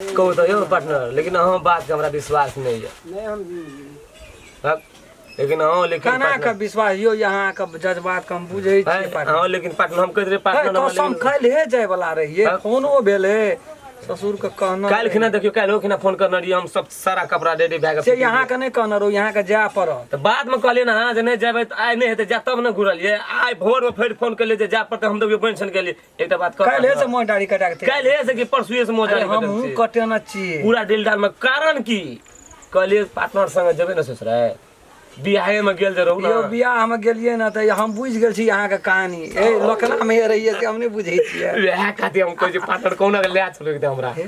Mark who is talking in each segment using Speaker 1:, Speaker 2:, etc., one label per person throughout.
Speaker 1: कहू तऽ यौ पार्टनर, लेकिन अहाँ बात के हमरा विश्वास नहि यऽ।
Speaker 2: नहि हम
Speaker 1: हक, लेकिन अहाँ लेकिन
Speaker 2: केना के
Speaker 1: पार्टनर-
Speaker 2: विश्वास यौ, अहाँ के जज्बात के हम बुझै छियै
Speaker 1: हैं,
Speaker 2: पार्टनर।
Speaker 1: अहाँ लेकिन पार्टनर, हम कहैत रहियै पार्टनर हमरा
Speaker 2: कसम
Speaker 1: लेकिन-
Speaker 2: काल्हि जाय वाला रहियै,
Speaker 1: हाँ।
Speaker 2: फोनो भेलै ससुर के कहना।
Speaker 1: काल्हि खिना देखियौ, काल्हि खिना फोन करने रहियै, हम सब सारा कपड़ा रेडी भए
Speaker 2: से
Speaker 1: गेल।
Speaker 2: अहाँ के नहि कहने रहू, अहाँ के जाय पड़त।
Speaker 1: तऽ बाद में कहलियै ने अहाँ जे नहि जेबै तऽ आइ नहि हेतै जा, तब ने घुरलियै। आइ भोर में फेर फोन केलियै जे जाय पड़तै, हम देखियौ बनि सन गेलियै। एकटा बात कह,
Speaker 2: काल्हि से मोह दाढ़ी कटा के
Speaker 1: काल्हि से कि परसुए से मोह
Speaker 2: अरे
Speaker 1: दाढ़ी कटेने
Speaker 2: हमहूँ
Speaker 1: छियै।
Speaker 2: कटेने छियै
Speaker 1: पूरा दिल डाल में। कारण की कहलियै, पार्टनर संगे जेबै ने ससुराल, बियाहे में गेल जे रहू
Speaker 2: यौ
Speaker 1: ने।
Speaker 2: बियाह मे गेलियै ने तऽ हम बुझि गेल छी अहाँके कहानी। ए लोकना मे रहियै से हम नहि बुझै छियै।
Speaker 1: वएह खातिर हम कहै छी पार्टनर कहुना के लए चलू एकदम हमरा।
Speaker 2: हे,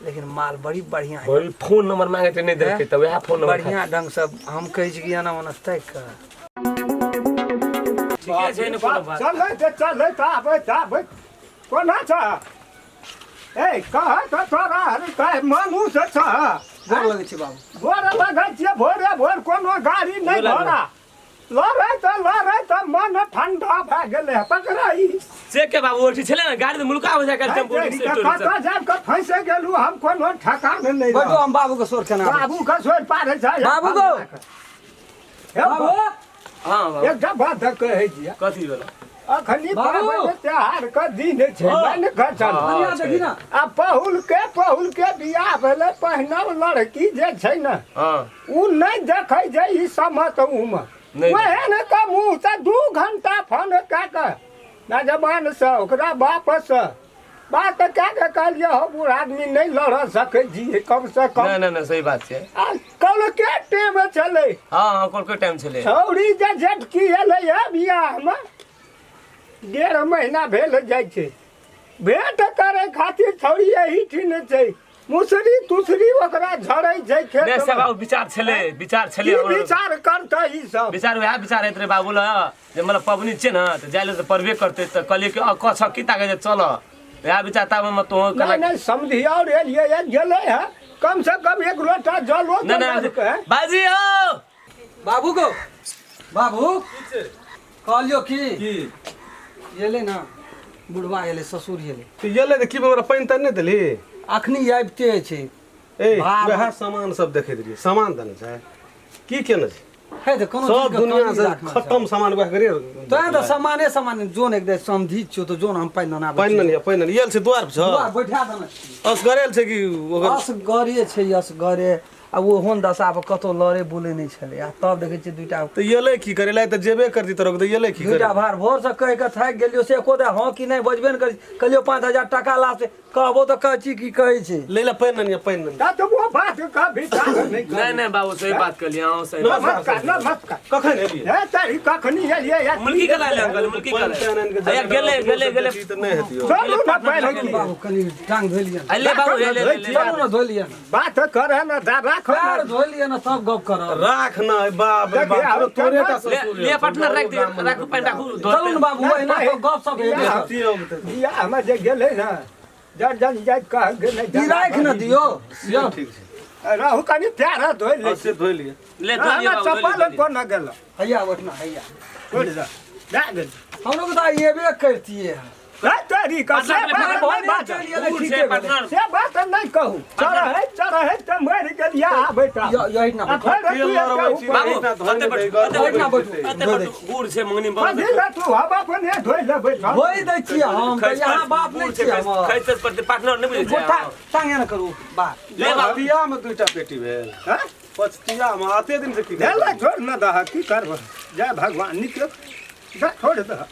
Speaker 2: लेकिन माल बड़ी बढ़िया है।
Speaker 1: बड़ी फोन नंबर मांगे छै, नहि देलकै तऽ वएह फोन नंबर
Speaker 2: बढ़िया ढंग से हम कहै छी कि एना ओना ताकि कऽ
Speaker 1: ठीके छै ने, कोनो बात।
Speaker 3: चलै तऽ चलै तऽ आबै तऽ आबै कोना छ ए कह तऽ तोरा हरे कह मनुष्य छ।
Speaker 2: गोर लगै छै बाबू।
Speaker 3: गोर लगै छियै। भोरे भोर कोनो गाड़ी नहि घोड़ा लड़ै तऽ लड़ै तऽ मन ठंडा भए गेलै। पकड़ा ई
Speaker 1: से के बाबू ओठी छलै ने गाड़ी तऽ मुलका हो जाय टेम्पो रिक्शा टोरी सब।
Speaker 3: कतऽ जाब कऽ फँसि गेलहुँ हम, कोनो ठकान नहि।
Speaker 2: बैठो, हम बाबू के सोर केना आबै छी।
Speaker 3: बाबू के सोर पारै छै।
Speaker 2: बाबू गो।
Speaker 3: हे
Speaker 2: बाबू।
Speaker 1: हाँ बाबू।
Speaker 3: एकटा बात कहै छियै।
Speaker 1: कथी भेलो?
Speaker 3: अखनी
Speaker 2: बाबू।
Speaker 3: पाबनि त्योहार के दिन छै, मानि कऽ चल।
Speaker 2: बढ़िया देखी ना।
Speaker 3: आ पहुल के बियाह भेलै, पहिने लड़की जे छै ने उ नहि देखै छै ई समय तऽ उमर
Speaker 1: नहि।
Speaker 3: ओहन के मुँह से 2 घंटा फोन कए कऽ नौजवान से ओकरा बापसँ बात कए कऽ कहलियै हो, बूढ़ आदमी नहि लड़ सकै छी कम से कम।
Speaker 1: नहि नहि नहि, सही बात छै।
Speaker 3: आ कलके टेम छलै।
Speaker 1: हाँ हाँ, कोन टाइम छलै?
Speaker 3: छौड़ी जे जेठकी एलै हे बियाहमे, 1.5 महीना भेल जाइ छै, भेंट करै खातिर छौड़ी एहिठिन छै, मुसरी तुसरी ओकरा झड़ै छै
Speaker 1: नहि
Speaker 3: खेत।
Speaker 1: से बाबू विचार छलै, विचार छलै
Speaker 3: की
Speaker 1: हमरो।
Speaker 3: विचार करतै ई सब?
Speaker 1: विचार वएह विचार होइत रहै बाबू लग जे मतलब पबनी छै ने तऽ जाय लए तऽ पड़बे करतै, तऽ कहलियै कि कछ की ताकै जे चल, वएह विचार ताबे तोह
Speaker 3: नहि नहि, समझी और एलियै हे, गेलै हे, कम से कम एक लोटा जलो
Speaker 1: नहि
Speaker 3: तऽ
Speaker 1: नहि
Speaker 3: देलकै।
Speaker 1: बाजी हो।
Speaker 2: बाबू गो बाबू, कहलियो की
Speaker 4: की?
Speaker 2: एलै ने बुढ़वा, एलै ससुर एलै।
Speaker 4: तऽ एलै तऽ की भेल, ओकरा पानि तानि नहि देलही?
Speaker 2: अखनी आबिते छै।
Speaker 4: ए
Speaker 2: भार-
Speaker 4: वएह सामान सब देखैत रहियै, सामान देने छै की केने छै?
Speaker 2: है तऽ कोनो
Speaker 4: सब
Speaker 2: चीजके
Speaker 4: दुनिया
Speaker 2: कमी
Speaker 4: से
Speaker 2: राखना छै।
Speaker 4: खत्म सामान वएह करे।
Speaker 2: तैं तऽ सामाने सामान जोन एक दे समझी छियो तऽ जोन हम पानि ननाबै।
Speaker 4: पानि नहि पानि नहि आयल छै दुआर पर छौ?
Speaker 2: दुआर बैठा देने छियै।
Speaker 4: असगरे आयल छै कि ओकर?
Speaker 2: असगरे छै, असगरे। आ ओहन दशा पर कतौ लड़े बोले नहि छलै, आ तब देखै छियै दुइटा।
Speaker 4: तऽ एलै की करे लै? तऽ जेबे करती तोरा तऽ एलै की
Speaker 2: दुइटा
Speaker 4: करे?
Speaker 2: भार भोर से कहि कऽ थाकि गेलियो, से एको दे हँ कि नहि बजबे ने करै। कहलियो 5000 टाका ला, से कहबो तऽ कहै छी की कहै छै।
Speaker 4: लै ला पानि नहि पानि नहि।
Speaker 3: ततबो बात के विचार नहि।
Speaker 1: नहि नहि बाबू, सही बात कहलियै अहाँ, सही बात।
Speaker 3: नमस्कार नमस्कार।
Speaker 4: कखन एलियै?
Speaker 3: हे तरी कखनी एलियै हे?
Speaker 1: मुल्की के लाले अंकल, मुल्की के
Speaker 4: पानि तानि आनि
Speaker 1: लाले। हैया गेलै गेलै गेलै।
Speaker 4: तऽ नहि हेतियो।
Speaker 3: चलू ने पहिले की।
Speaker 2: बाबू कनि टांग धोइ लिअ ने।
Speaker 1: अले बाबू, ले ले ले ले।
Speaker 2: चलू ने, धोइ लिअ ने।
Speaker 3: बात करे ने दा राख।
Speaker 2: पैर धोइ लिअ ने तब गप करब।
Speaker 4: राख न बाप रे बाप,
Speaker 3: देखिए,
Speaker 4: तोरे तोरे टा
Speaker 1: ले
Speaker 4: ससुर
Speaker 1: ले पार्टनर, राख दे, राखू पानि राखू।
Speaker 2: चलू ने बाबू, एना तऽ गप सब हेबे करत।
Speaker 3: बियाह मे जे गेलै ने जर जन जाइत कह गेलै।
Speaker 2: ई राखि ने दियौ यौ।
Speaker 4: ठीक छै।
Speaker 3: रहू, कनि पैर धोइ ले।
Speaker 4: हाँ, से धोइ लिअ।
Speaker 1: ले धो लिअ
Speaker 3: हमरा
Speaker 1: बाबू, धो लिअ,
Speaker 3: चप्पल
Speaker 1: धो लिअ।
Speaker 3: कोना गेल?
Speaker 2: हैया ओठना हैया।
Speaker 3: छोड़ि दे, दए गेल।
Speaker 2: हमरो के तऽ एबे करतियै।
Speaker 3: हे तोरी के से
Speaker 1: पार्टनर,
Speaker 3: बात
Speaker 2: भने
Speaker 3: नहि बाज।
Speaker 2: चलि एलै,
Speaker 1: दूर
Speaker 2: ठीके
Speaker 1: छै
Speaker 2: भेलै।
Speaker 1: पार्टनर।
Speaker 3: से बात नहि कहू, चढ़ै चढ़ै तऽ मरि गेलियै आबै तऽ
Speaker 2: यौ यही ना
Speaker 3: आ
Speaker 2: बैठू।
Speaker 3: फेर तू एकटा ऊपर।
Speaker 1: बाबू, कते बैठू, कते
Speaker 2: ओहिठिना
Speaker 1: बैठू,
Speaker 2: बैठू।
Speaker 1: कते बैठू, बूढ़ छै मंगनी में।
Speaker 3: कथी लए तू हम अपने धोइ लेबै तऽ।
Speaker 2: धोइ दै छियै हम तऽ, यहाँ बाप नहि
Speaker 1: बूढ़ छै,
Speaker 2: छियै हमर।
Speaker 1: खैस तैस पड़तै पार्टनर, नहि बुझै छै।
Speaker 2: गोटा टांगे ने करू बाप।
Speaker 1: ले बाबू।
Speaker 4: पचतिया में दुईटा बेटी भेल।
Speaker 3: हँ?
Speaker 4: पचतिया में आते दिन से की
Speaker 3: भेलै, छोड़ न दह, की करबै, जय भगवान निकल जा, छोड़ दह,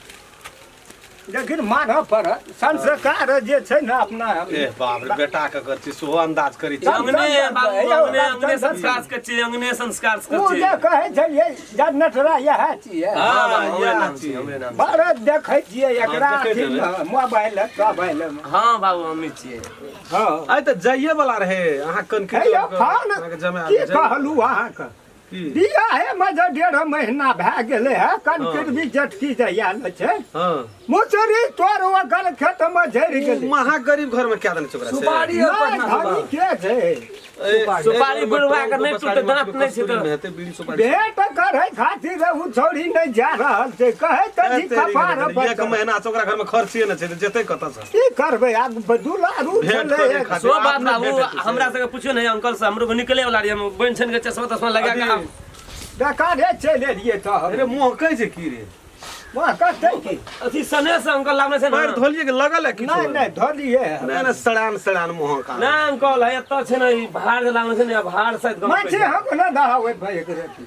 Speaker 3: लेकिन मानऽ पड़त संस्कार जे छै ने अपना।
Speaker 4: ए बाप रे, बेटा के कर छी सेहो अंदाज करी छी।
Speaker 1: अंगने बाबू, अंगने अंगने संस्कार के छी, अंगने संस्कार के
Speaker 3: ओ
Speaker 1: छी।
Speaker 3: जे कहै छलियै जनटरा इएह छियै।
Speaker 1: हाँ बाबू, हमरे
Speaker 4: इएह
Speaker 1: नाम
Speaker 4: छी।
Speaker 1: छी, हमरे नाम छी।
Speaker 3: बड़ देखै छियै एकरा।
Speaker 4: हाँ, देखैत
Speaker 3: अथीमे, मोबाइल तोबाइल मे।
Speaker 1: हाँ बाबू, हमही छियै।
Speaker 3: हँ।
Speaker 4: आइ तऽ जाइए वाला रहे अहाँ कनकी।
Speaker 3: हे यौ फोन
Speaker 4: अहाँके जमा
Speaker 3: की कहलू अहाँके?
Speaker 4: की?
Speaker 3: बियाहे मे जे 1.5 महीना भए गेलै है, कनकिर भी जेठकी जहिया ने छै, मुसरी तोर ओकर खेत मे झड़ि गेलै।
Speaker 4: महा गरीब घर में क्या देने छै ओकरा से?
Speaker 2: सुपारी और
Speaker 3: नहि
Speaker 2: पटना
Speaker 3: धनी के छै?
Speaker 1: सुपारी बुढ़वा के नहि टूटतै, दाँत नहि छै तऽ।
Speaker 4: हेतै बीड़ी सुपारी।
Speaker 3: भेंट करै खातिर ओ छौड़ी नहि जा रहल छै, कहै तऽ जी कपार पर।
Speaker 4: एक महीना से ओकरा घर में खर्चे नहि छै तऽ जेतै कतऽ से?
Speaker 3: की करबै आब, दुलारू
Speaker 4: भेंट
Speaker 3: छलै।
Speaker 4: करै खातिर।
Speaker 1: सो बात
Speaker 4: अपने
Speaker 1: बाबू,
Speaker 4: भेंट हेतै से।
Speaker 1: हमरा सबके पुछियो नहीं अंकल से, हमरो के निकले वाला रहियै, हम बनि छनि के चश्मा तश्मा लगा के आब।
Speaker 3: बेकारे चलि एलियै तऽ।
Speaker 4: अरे मुँह कहै छै की रे?
Speaker 3: वहाँ कहतै की?
Speaker 1: अथी सने से अंकल लाबने छै
Speaker 4: पैर
Speaker 1: ने।
Speaker 4: धोलिए के लगल है किछु?
Speaker 3: नहि नहि, धोलियै।
Speaker 4: नहि नहि, सड़ान सड़ान मुँह का।
Speaker 1: ना अंकल, है एतऽ छै ने, ई भार जे लाबने छै ने, भार शायद गम
Speaker 3: माछी हम ने नहाबै भाइ, एक रति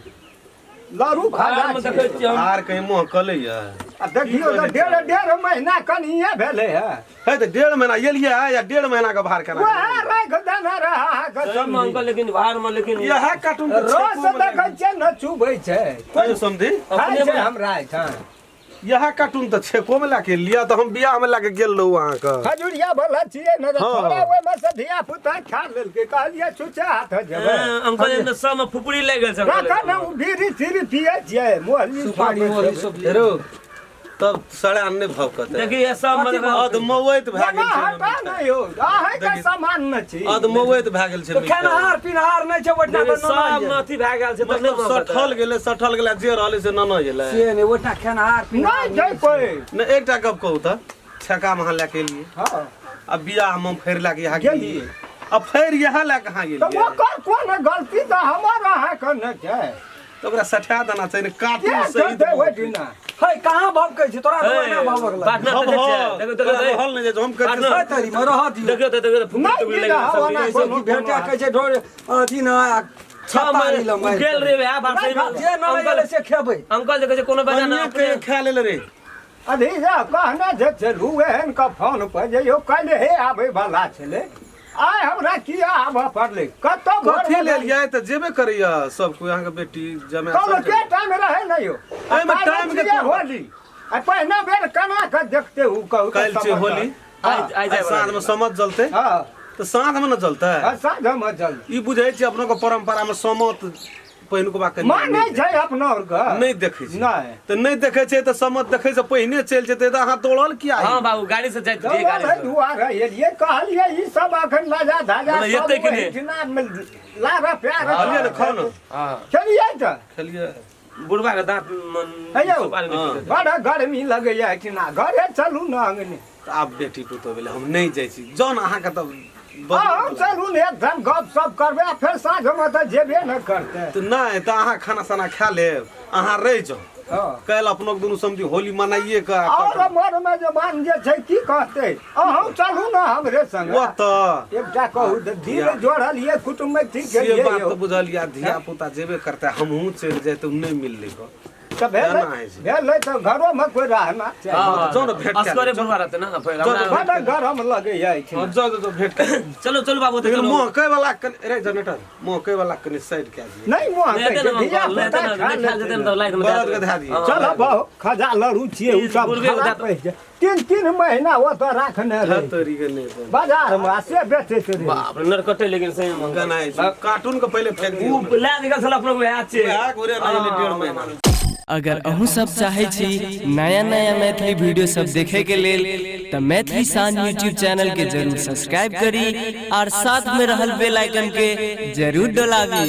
Speaker 3: लड़ू
Speaker 1: भार
Speaker 3: खाजा
Speaker 1: में
Speaker 3: छै।
Speaker 1: देखै छियै हम।
Speaker 4: आर कहीं मुँह कलैया?
Speaker 3: आ देखियौ तऽ 1.5 महीना कनिए भेलै हे।
Speaker 4: है तऽ 1.5 महीना एलियै है या 1.5 महीना के भार केना?
Speaker 3: वएह राखि देने रहै अहाँके।
Speaker 1: सही में
Speaker 3: समझी।
Speaker 1: अंकल, लेकिन भार में लेकिन
Speaker 4: इएह कार्टून के
Speaker 3: रस देखै छियै ने, चुबै छै।
Speaker 4: छै समझी।
Speaker 3: खाइ छै हमरा एहिठाम।
Speaker 4: इएह कार्टून तऽ छेको में लए लिअ तऽ हम बियाह में लए के गेल रहूँ अहाँके।
Speaker 3: खजुरिया वाला छियै ने तऽ
Speaker 4: हँ।
Speaker 3: थोड़ा ओहिमे से धिया पुता खा लेलकै, कहलियै छुछे हाथ जेबै।
Speaker 1: अंकल, एहिमे सब में फुफुरी लागि गेल छै अंकल।
Speaker 3: राखऽ ने, ओ बीड़ी तीड़ी पियै छियै, मोहली।
Speaker 2: सुपारी मोहली सब।
Speaker 4: हेरो तब सड़ान नहि भवकतै।
Speaker 1: देखिए सब में
Speaker 4: अधमौैत भए गेल
Speaker 3: ना
Speaker 4: छै।
Speaker 3: हटा नहि यौ, अहाँके सामान ने छी।
Speaker 4: अधमौैत भए गेल छै।
Speaker 2: तऽ खेनहार पिनहार नहि छै ओहिठिना तऽ
Speaker 1: सब
Speaker 2: ननद
Speaker 1: में अथी भए गेल छै तऽ नहि
Speaker 4: मतलब सठल गेलै, सठल गेलै, जे रहलै से ननद गेलै।
Speaker 2: से नहि, ओहिठिना खेनहार पिनहार
Speaker 3: नहि छै कोइ।
Speaker 4: नहि, एकटा गप कहू तऽ छेका में अहाँ लए के एलियै?
Speaker 3: हँ।
Speaker 4: आ बियाह में फेर लए के यहाँ
Speaker 3: गेलियै।
Speaker 4: गेलियै आ फेर यहाँ लए के अहाँ
Speaker 3: तऽ
Speaker 4: गेलियै?
Speaker 3: ओकर कोन गलती तऽ हमर अहाँके नहि छै।
Speaker 4: तऽ ओकरा सठा देना छै ने
Speaker 3: के
Speaker 4: कार्टून सहित।
Speaker 3: जोतै ओहिठिना?
Speaker 2: है, कहाँ भवकै छै तोरा? तऽ ओहिना भवक
Speaker 1: बात
Speaker 2: लगै।
Speaker 1: ना
Speaker 4: हम
Speaker 1: देखै छियै। देखियौ, देखियौ,
Speaker 4: तोरा रहल नहि जाइ छै, हम कहै
Speaker 1: पार्टनर।
Speaker 2: है तरी मे रहऽ दियौ।
Speaker 1: देखियौ तऽ देखियौ तऽ फुफुरी
Speaker 3: नहि
Speaker 1: तुफुरी
Speaker 3: गिरा
Speaker 1: लागि गेल सब।
Speaker 3: ओना।
Speaker 2: ई सब की भेटा कहै छै ढोर अथी न आ
Speaker 1: छह
Speaker 2: छत्ता
Speaker 1: महीना
Speaker 2: लीला मारि।
Speaker 1: गेल रे वएह बात सही में।
Speaker 2: जे न
Speaker 1: अंकल
Speaker 2: गेलै से खेबै।
Speaker 1: अंकल जे कहै छै कोनो बजा ना
Speaker 4: कनिये के
Speaker 1: अपने
Speaker 4: खा लेल रे।
Speaker 3: अभी जे कहने जे चलू एहन के फोन पर जे यौ काल्हि आबै वाला छलै, आइ हमरा किया आबऽ पड़लै कतऽ?
Speaker 4: कथी लेलियै तऽ जेबे करैया सब कोइ, अहाँके बेटी जमाए सब।
Speaker 3: कौलके टाइम रहै ने यौ।
Speaker 4: एहिमे टाइम के कोन-
Speaker 3: होली आ पहिने बेर केना कऽ देखते उ कहू तऽ
Speaker 4: काल्हि छियै
Speaker 3: समझ।
Speaker 4: होली।
Speaker 1: आइ आइ जाय
Speaker 4: आइ साँझ में समझ जलतै।
Speaker 3: हँ।
Speaker 4: तऽ साँझ में ने जलतै?
Speaker 3: हँ, साँझमे जल।
Speaker 4: ई बुझै छी अपनो के परंपरा में समत पहिलुक बा कनि
Speaker 3: मानै छै अपना आरके?
Speaker 4: नहि देखै छै।
Speaker 3: नहि।
Speaker 4: तऽ नहि देखै छै तऽ समत देखै से पहिने चलि जेतै तऽ अहाँ दौड़ल किया?
Speaker 1: हँ बाबू, गाड़ी से जाइत रहियै,
Speaker 3: दौड़ल
Speaker 1: गाड़ी
Speaker 3: है
Speaker 1: से।
Speaker 3: दुआरे एलियै, कहलियै ई सब अखन लजा धाजा
Speaker 1: मतलब
Speaker 3: सब
Speaker 1: एतै कि नहि?
Speaker 3: ओहिठिना मे लारा प्यार।
Speaker 4: खेलियै ने, खाउ ने।
Speaker 1: हँ।
Speaker 3: खेलियै तऽ।
Speaker 4: खेलियै।
Speaker 1: बुढ़वा के दाँत मन
Speaker 3: हे यौ।
Speaker 1: सुपारी नहि
Speaker 4: हँ।
Speaker 1: टूटतै।
Speaker 3: बड़ा गर्मी लगैया एहिठिना, घरे चलू ने अंगने।
Speaker 4: तऽ आब बेटी पुतोह भेलै, हम नहि जाइ छी जौन अहाँके तऽ
Speaker 3: हम चलू ने एकदम गप सप करबै आ फेर साँझमे तऽ जेबे ने करतै।
Speaker 4: तऽ नहि तऽ अहाँ खाना साना खा लेब, अहाँ रहि जाउ।
Speaker 3: हँ।
Speaker 4: काल्हि अपनो दुनू समझी होली मनाइए कऽ
Speaker 3: आओर मोनमे जे मान जे छै की कहतै, अहूँ चलू ने हमरे संग।
Speaker 4: ओतऽ
Speaker 3: एकटा कहू तऽ धीरे जोड़लियै कुटुम्ब ठीक
Speaker 4: से
Speaker 3: केलियै
Speaker 4: बात
Speaker 3: यौ।
Speaker 4: तऽ बुझलियै, धिया पुता जेबे करतै, हमहूँ चलि जाइ तऽ नहि मिललै गऽ।
Speaker 3: तऽ भेलै।
Speaker 4: एना होइ छै।
Speaker 3: भेलै तऽ घरोमे कोइ रहना चाही।
Speaker 1: हँ,
Speaker 4: जाउ ने भेंट कए
Speaker 1: असगरे
Speaker 4: लेब, जाउ।
Speaker 1: बुढ़वा रहतै ने फेर
Speaker 4: जाउ,
Speaker 1: हमरा।
Speaker 3: बड़ा गरम लगैया एहिठिना।
Speaker 4: हँ, जाउ जाउ जाउ, भेंट कए लेब।
Speaker 1: चलू चलू बाबू तऽ
Speaker 4: लेकिन
Speaker 1: चलू।
Speaker 4: महकै वाला कनि रे जनरेटर, महकै वाला कनि साइड कए दियै।
Speaker 3: नहि मुँह
Speaker 1: नहि हेतै ने
Speaker 3: धिया
Speaker 1: अंकल, नहि
Speaker 3: पुता
Speaker 1: हेतै ने,
Speaker 3: खा
Speaker 1: नहि खायल जेतै ने
Speaker 3: लेतै।
Speaker 1: तऽ लाइट में दए
Speaker 4: बरद के
Speaker 1: देबै।
Speaker 4: धए दियै।
Speaker 1: हँ।
Speaker 3: चल बहु खजा लड़ू छियै ओ
Speaker 1: ई
Speaker 3: सब
Speaker 1: बुढ़बे
Speaker 3: खराब
Speaker 1: दाँत-
Speaker 3: होइ छै। 3-3 महीना ओतऽ राखने रहै
Speaker 4: तोरी के नहि बन।
Speaker 3: बाजारमे आ से बेचैत रहै।
Speaker 1: बाप रे, नरकटे लेकिन सही में अंकल।
Speaker 4: गनाइ छै। कार्टून के पहिले फेंक दियौ।
Speaker 1: उ लए निकल छल अपनो वएह छै।
Speaker 4: वएह घुरे नहि एलै 1.5 महीना।
Speaker 5: अगर अहूँ सब चाहै छी नया नया मैथिली वीडियो सब देखे के लेल तऽ मैथिली शान यूट्यूब चैनल के जरूर सब्सक्राइब करी और साथ में रहल बेल आइकन के जरूर डोलाबी।